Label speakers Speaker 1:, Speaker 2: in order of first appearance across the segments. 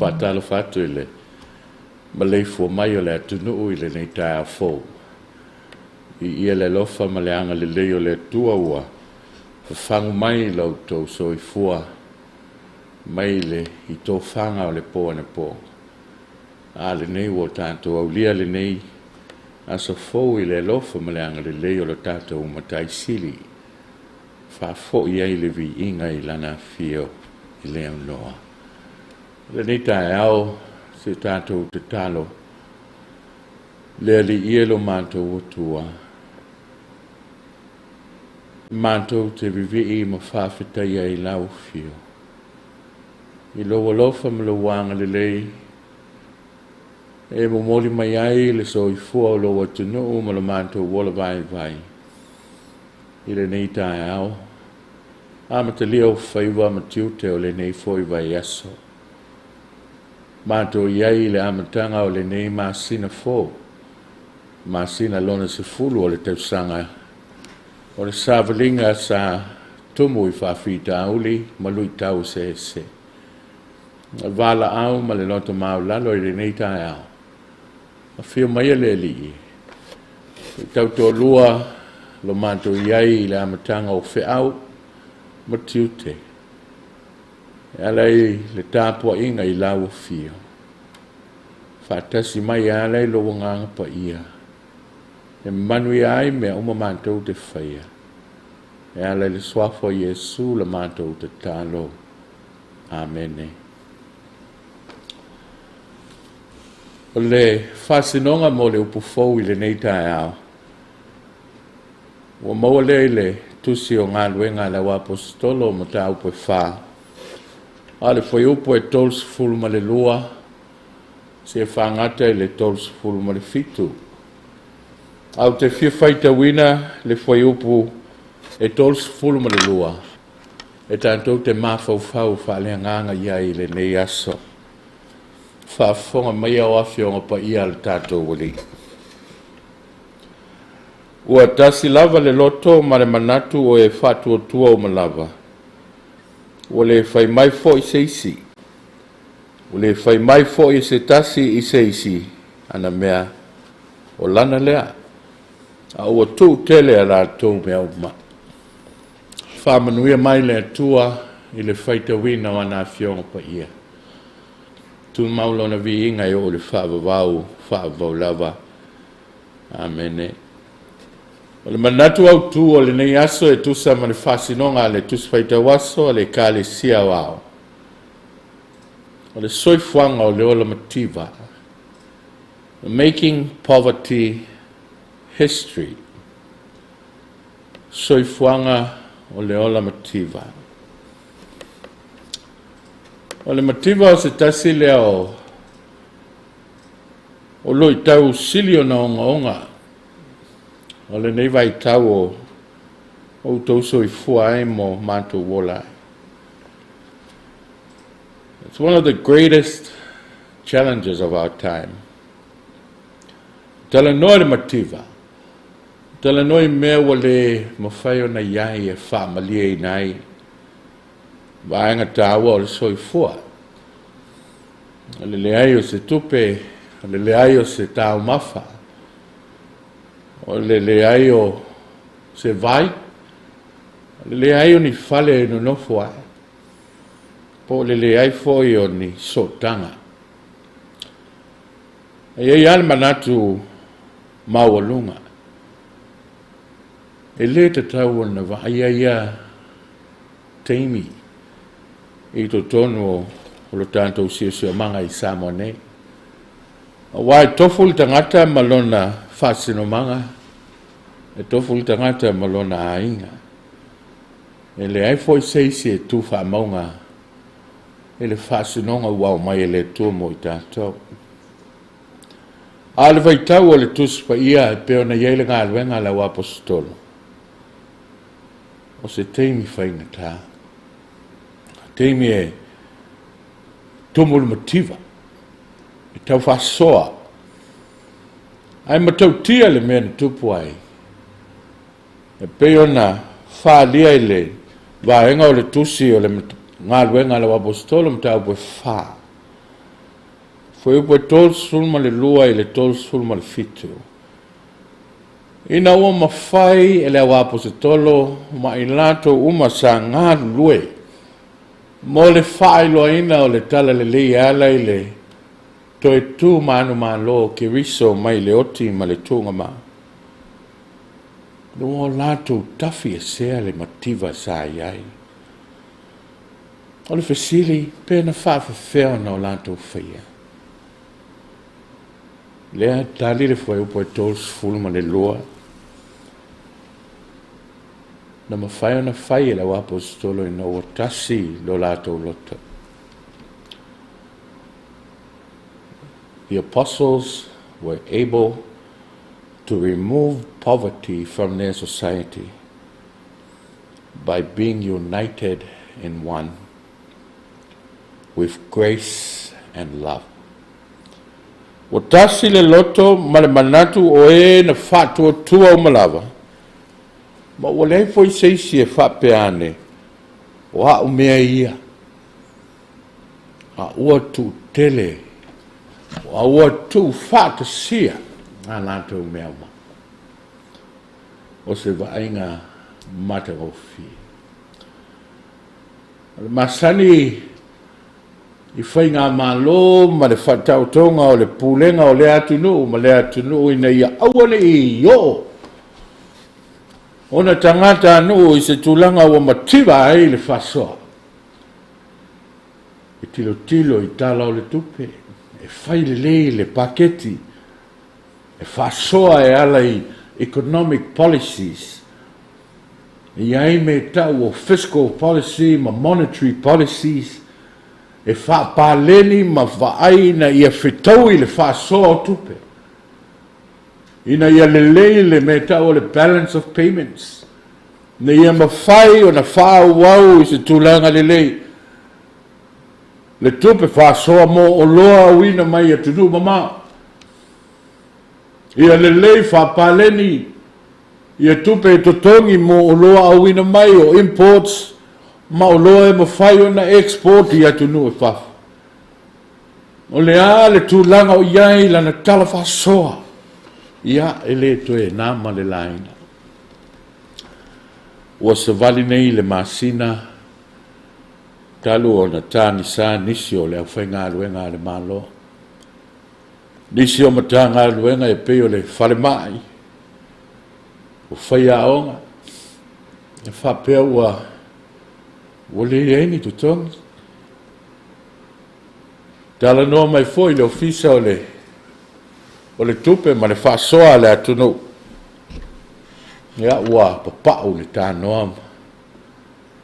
Speaker 1: Faatalofa atu i le maleifua mai o le atunuu i lenei taeao fou. Viia le alofa ma le agalelei o le Atua ua fafagu mai lo outou soifua mai le i tofaga o le po anapo. A lenei ua tatou aulia lenei aso fou i le alofa ma le agalelei o lo tatou Matai Sili, faafoi ai le viiga i Lana afio i le aunoa. O lenei taeao, se tatou tatalo, le Alii e lo matou Atua, matou te vivii ma faafetaia i lau afio, i lou alofa ma lou agalelei e momoli mai ai le soifua o lou atunuu ma lo matou ola vaivai i lenei taeao, amatalia o faiva ma tiute o lenei foi vaiaso. Matou i ai i le amataga o lenei masina fou, masina lona 10 o le tausaga, o le savaliga sa tumu i faafitauli ma luitau eseese. Valaau ma le loto maualalo i lenei taeao, afio maia le Alii, e tautoalua lo matou i ai i le amataga o feau ma tiute, e ala i le tapuaiga i lau afio, faatasi mai e ala i lou Agaga Paia, e manuia ai mea uma matou te faia, e ala i le suafa o Iesu la matou tatalo. Amene. O le faasinoga mo le upu fou i lenei taeao, ua maua lea i le tusi o Galuega a le Auaposetolo mataupu e 4, a o le fuaiupu e 32 seia fagata i le 37. Ae ou te fia faitauina le fuaiupu e 32 e tatou te mafaufau faaleagaga i ai i lenei aso. Faafofoga maia o Afioga Paia a le tatou Alii. Ua tasi lava le loto ma le manatu o e faatuatua uma lava, ua le fai mai foi se isi, ua le fai mai foi se tasi i se isi ana mea, o lana lea, a ua tuu tele a latou mea uma. Faamanuia mai le Atua i le faitauina o ana Afioga Paia. Tumau Lona viiga e oo i le faavavau, faavavau lava. Amene. O le manatu autu o lenei aso e tusa ma le faasinoga a le Tusi Faitau Aso a le Ekalesia Aoao, o le soifuaga o le ola mativa. Making Poverty History. Soifuaga o le ola mativa. O le mativa o se tasi lea o luitau sili ona ogaoga o lenei vaitau o outou soifua ai ma matou ola ai. It's one of the greatest challenges of our time. Talanoa le mativa, talanoa i mea ua le mafai ona i ai e faamalieina ai vaega taua o le soifua. O le leai o se tupe, o le leai o se taumafa, o le leai o se vai, o le leai o ni fale e nonofo ai, po o le leai foi o ni sootaga. E i ai lava le manatu maualuga, e le tatau ona vaaia ia taimi i totonu o lo tatou siosiomaga i Samoa nei. Aua e tofu le tagata ma lona faasinomaga, e tofu le tagata ma lona aiga. E leai foi se isi e tu faamauga i le faasinoga ua aumai e le Atua mo i tatou. A o le vaitau o le Tusi Paia e pei ona i ai le galuega a le Auaposetolo, o se taimi faigata, taimi e tumu le mativa, e tau faasoa, ae matautia le mea na tupu ai, e pei ona faaalia i le vaega o le tusi o le galuega a le Auaposetolo mataupu e 4. Fuaiupu e 32 i le 37. Ina ua mafai e le auaposeitolo ma i latou uma sa galulue mo le faailoaina o le Talalelei e ala i le toe tu manumalo o Keriso mai le oti ma le tugama, ua latou tafiesea le mativa sa i ai. O le fesili, pe na faafefea ona o latou faia? Lea e tali le fuaiupu e 32. Na mafai ona fai e le auaposeitolo ina ua tasi lo latou loto. The apostles were able to remove poverty from their society by being united in one with grace and love. Ua tasi le loto ma le manatu o e na faatuatua uma lava, ma ua leai foi se isi e faapea ane, o a'u mea ia, a ua tuutele, a ua tuufaatasia a latou mea uma. O se vaaiga matagofie. O le masani i faigamalo ma le faataotoga o le pulega o lea atunuu ma lea atunuu ina ia aua ne i oo ona tagatanuu i se tulaga ua mativa ai le faasoa. E tilotilo i tala o le tupe, e fai lelei le paketi, e faasoa e ala i economic policies, e i ai mea e tau o fiscal policy ma monetary policies, e faapaleni ma vaai ina ia fetaui le faasoa o tupe, ina ia lelei le mea e tau o le balance of payments, ina ia mafai ona faaauau i se tulaga lelei le tupe faasoa mo oloa auina mai atunuu mamao. Ia lelei faapaleni ia tupe e totogi mo oloa auina mai o imports ma oloa e mafai ona export i atunuu i fafo. O le a le tulaga o i ai lana tala faasoa? Ia, e le toe na ma le laina. Ua savali nei le masina talu ona tagisa nisi o le aufaigaluega a le Malo. Nisi o Matagaluega e pei o le falemai, o faiaoga, e faapea ua leai ni totogi. Talanoa mai foi le Ofisa o le Tupe ma le faasoa a le atunuu, ia ua papau le tanoa.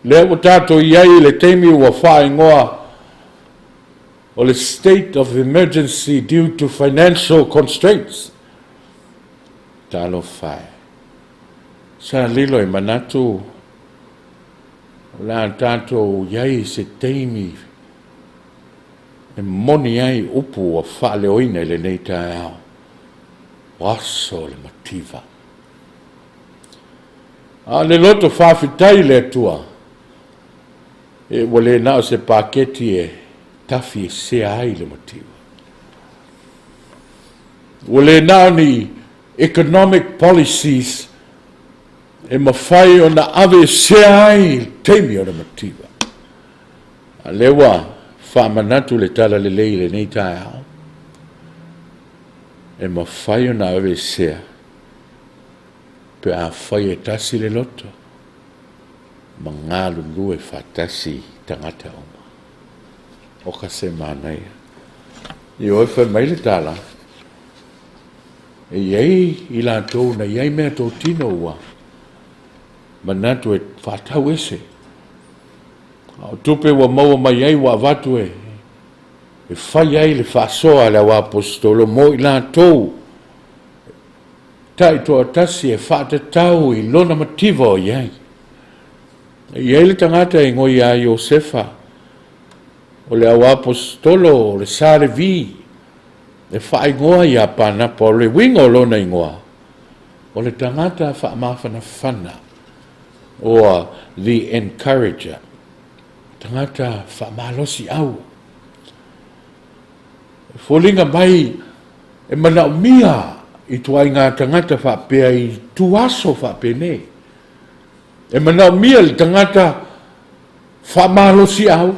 Speaker 1: Lea ua tatou i ai i le taimi ua faaigoa o le state of emergency due to financial constraints. Talofa e. Sa lilo i manatu o le a tatou i ai i se taimi e moni ai upu ua faaleoina i lenei taeao, o aso o le mativa. A o le loto faafetai i le Atua, e ua le na o se paketi e tafiesea ai le mativa. Ua le na o ni economic policies e mafai ona aveesea ai le taimi o le mativa. A lea ua faamanatu le Talalelei i lenei taeao, e mafai ona aveesea pe afai e tasi le loto ma galulue faatasi tagata uma. O ka se manaia. Ioe, fai mai le tala, e i ai i latou na i ai mea totino ua manatu e faatau ese. A o tupe ua maua mai ai ua avatu e fai ai le faasoa a le auaposeitolo mo i latou taitoatasi e faatatau i lona mativa o i ai. E i ai le tagata e igoa ia Iosefa, o le auaposeitolo o le sa Levi, e faaigoa ia Panapa, o le uiga o lona igoa, o le tagata faamafanafana, or the encourager, tagata faamalosiau. E foliga mai e manaomia ituaiga tagata faapea i ituaso faapenei. E manaomia le tagata faamalosiau,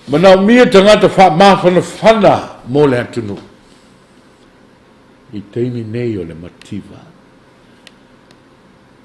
Speaker 1: manaomia tagata faamafanafana mo le atunuu i taimi nei o le mativa.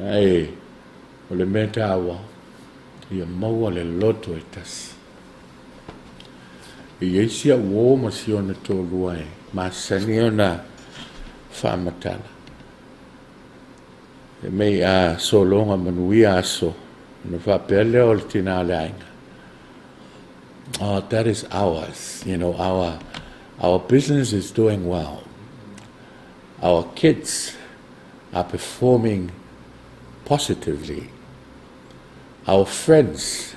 Speaker 1: Ae o le mea taua, ia maua le loto e tasi. E i ai si au uō ma si ona toalua e masani ona faamatala. E mei a sologa manuia aso, ona faapea lea o le tina o le aiga. Oh, that is ours. You know, our business is doing well. Our kids are performing positively. Our friends,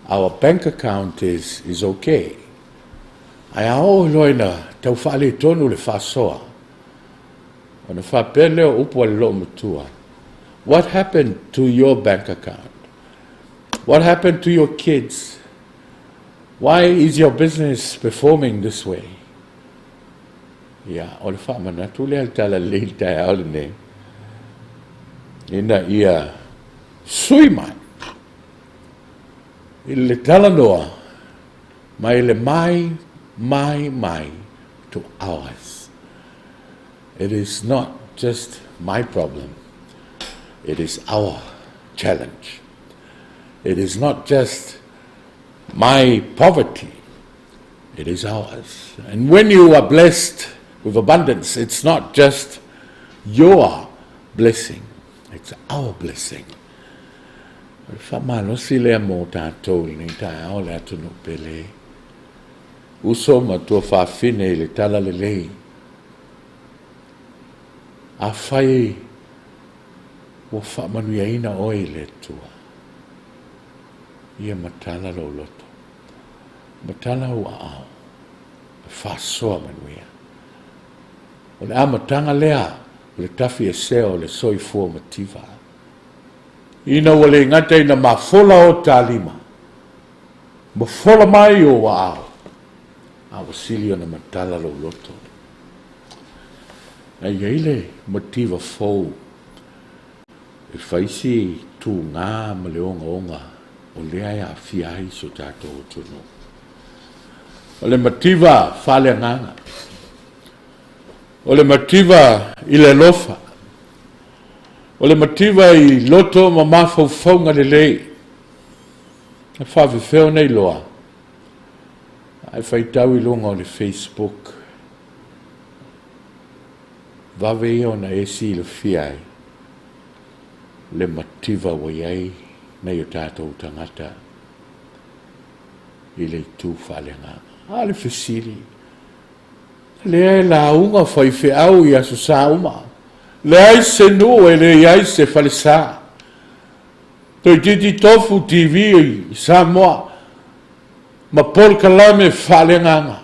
Speaker 1: our bank account is okay. Ae a oo loa ina tau faaletonu le faasoa, ona faapea lea o upu a le loomatua, what happened to your bank account? What happened to your kids? Why is your business performing this way? Ia, o le faamanatu lea le talalelei i le taeao lenei, ina ia sui mai i le talanoa mai le my, my, my to ours. It is not just my problem. It is our challenge. It is not just my poverty. It is ours. And when you are blessed with abundance, it's not just your blessing. It's our blessing. O le faamalosi lea mo tatou i lenei taeao le atunuu pele. Uso ma tuafafine i le talalelei. Afai ua faamanuiaina oe i le Atua, ia matala lou loto. Matala ou aao, e faasoa manuia. O le amataga lea o le tafiesea o le soifua mativa. Ina ua le gata ina mafola o ta lima, ma fola mai ou aao, a ua sili ona matala lou loto. Ae i ai le mativa fou e fai si tuga ma le ogaoga o lea e aafia ai so tatou atunuu. O le mativa faaleagaga, o le mativa i le alofa, o le mativa i loto ma mafaufauga lelei. E faafefea ona iloa, ae faitau i luga o le Facebook, vave ia ona e silafia ai le mativa ua i ai nai o tatou tagata i le itu faaleagaga. A o le fesili, lea e lauga faifeau i Aso Sa uma, leai se nuu e le i ai se falesa. Toeitiiti tofu TV i Samoa ma polokalame faaleagaga.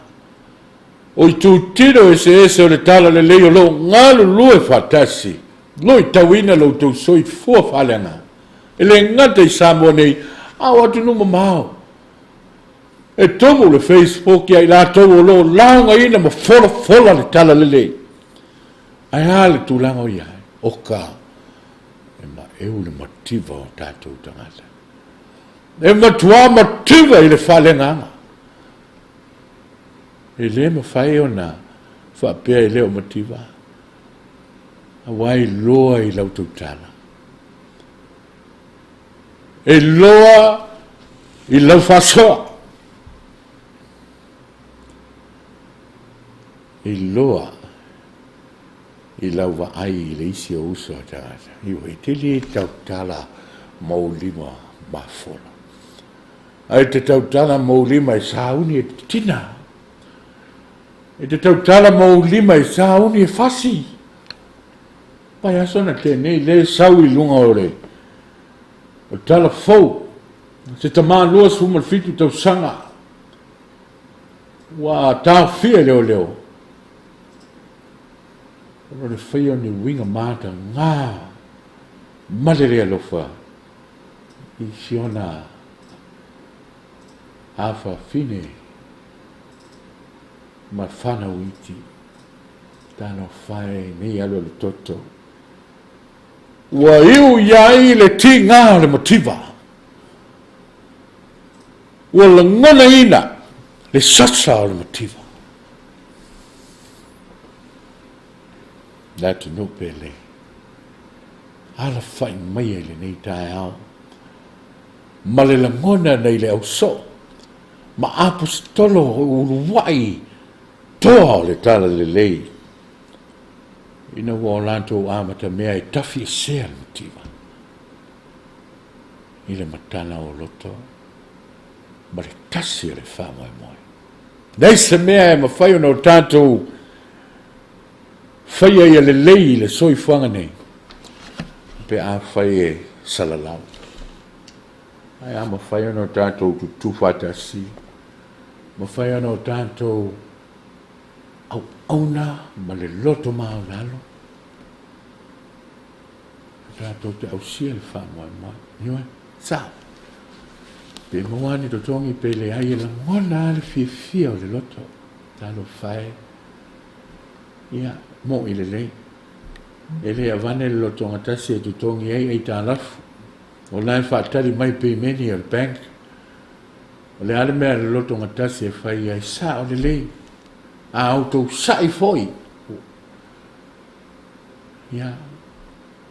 Speaker 1: O itutino eseese o le talalelei o lo o galulue faatasi, luitauina lo outou soifua faaleagaga. E le gata i Samoa nei, a o atunuu mamao. E tumu le Facebook ia i latou o lo o laugaina ma folafola le talalelei. Ae a le tulaga o i ai? Oka, e maeu le mativa o tatou tagata. E matua mativa i le faaleagaga. E le mafai ona faapea e le o mativa, aua e iloa i lau tautala. E iloa i lau faasoa. E iloa i lau vaai i le isi o uso a tagata. Ioe, e te le tautala ma ou lima mafola. Ae te tautala ma ou lima e sauni e titina. E te tautala ma ou lima e sauni e fasi. Vaiaso na tea nei, lea e sau i luga o le o tala fou, se tama 27 tausaga, ua taofia e leoleo, ona o le faia o ni uiga mataga ma le le alofa i si ona afafine. ma fanau iti. Talofa e i nei alualutoto. Ua iu i ai le tiga o le mativa. Ua lagonaina le sasa o le mativa. Le atunuu pele, alafai maia i lenei taeao ma le lagona nei le ausoo ma aposetolo o uluai toa o le talalelei ina ua o latou amatamea e tafiesea le mativa i le matala o loto ma le tasi o le faamoemoe. Leai se mea e mafai ona o tatou faia ia lelei i le soifuaga nei pe afai e salalau. Ae a mafai ona o tatou tutu faatasi, mafai ona o tatou auauna ma le loto maualalo, tatou te ausia le faamoemoe. Ioe, sao. Pe maua ni totogi pe leai, e lagona lava le fiafia o le loto. Talofa e. Ia, mo'i lelei. E le avane le lotogatasi e totogi ai aitalafu. O la e faatali mai pemeni a le bank. O le a le mea a le lotogatasi e fai ai? Sao lelei. A outou sa'i foi, ia,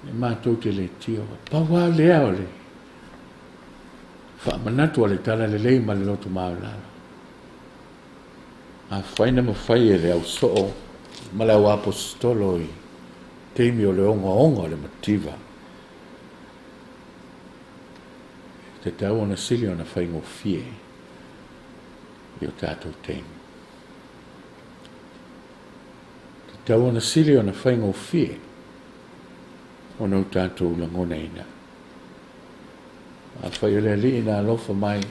Speaker 1: e matou te le tio. Pau lava lea o le faamanatu a le talalelei ma le loto maualalo. Afai na mafai e le ausoo ma le auaposetolo i taimi o le ogaoga o le mativa, e tatau ona sili ona faigofie i o tatou taimi. Tatau ona sili ona faigofie ona o tatou lagonaina. Afai o le Alii na alofa mai,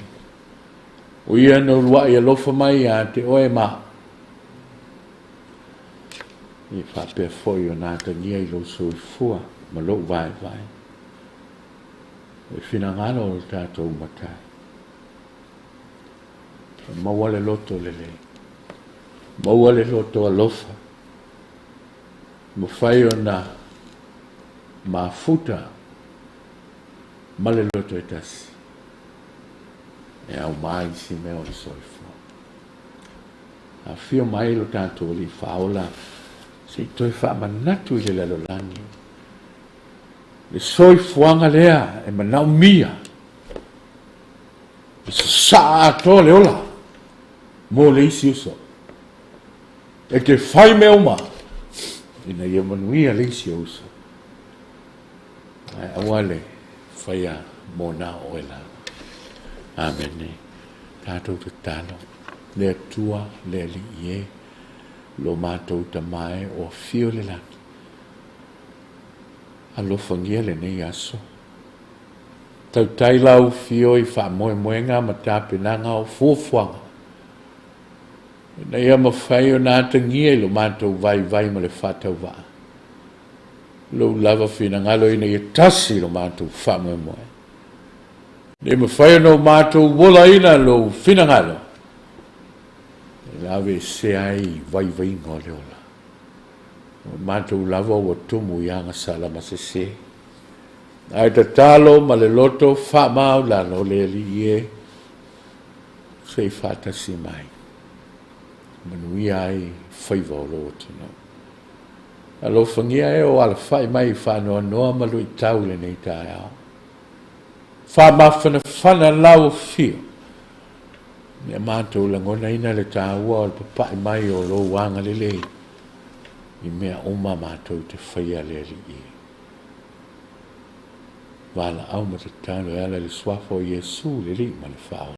Speaker 1: o ia na uluai alofa mai ia te oe ma au, e faapea foi ona atagia i lou soifua ma lou vaivai, le finagalo o le tatou Matai. Maua le loto lelei, maua le loto alofa, mafai ona mafuta ma le loto e tasi e auma ai isi mea o le soifua. Afio mai lo tatou Alii Faaola se i toe faamanatu i le lalolagi le soifuaga lea e manaomia e sasaa atoa le ola mo le isi uso. E te fai mea uma ina ia manuia le isi ou uso. Ae aua le faia mo na o oe lava. Amene. Tatou tatalo. Le Atua, le Alii e, lo matou Tama e o afio i le lagi. Alofagia lenei aso. Tautai lau afio i faamoemoega ma tapenaga o fuafuaga, ina ia mafai ona atagia i lo matou vaivai ma le faatauvaa lou lava finagalo ina ia tasi lo matou faamoemoe. Ina ia mafai ona o matou olaina lou finagalo e aveesea ai vaivaiga o le ola. O matou lava ua tumu i agasala ma sese. Ae tatalo ma le loto faamaualalo le Alii e, se i faatasi mai, manuia ai faiva o lou atunuu. Alofagia e o alafai mai i faanoanoa ma luitau i lenei taeao. Faamafanafana lau afio, ina ia matou lagonaina le taua o le papai mai o lou agalelei i mea uma matou te faia le Alii. Valaau ma tatalo e ala i le suafa o Iesu le Alii ma le Faaola.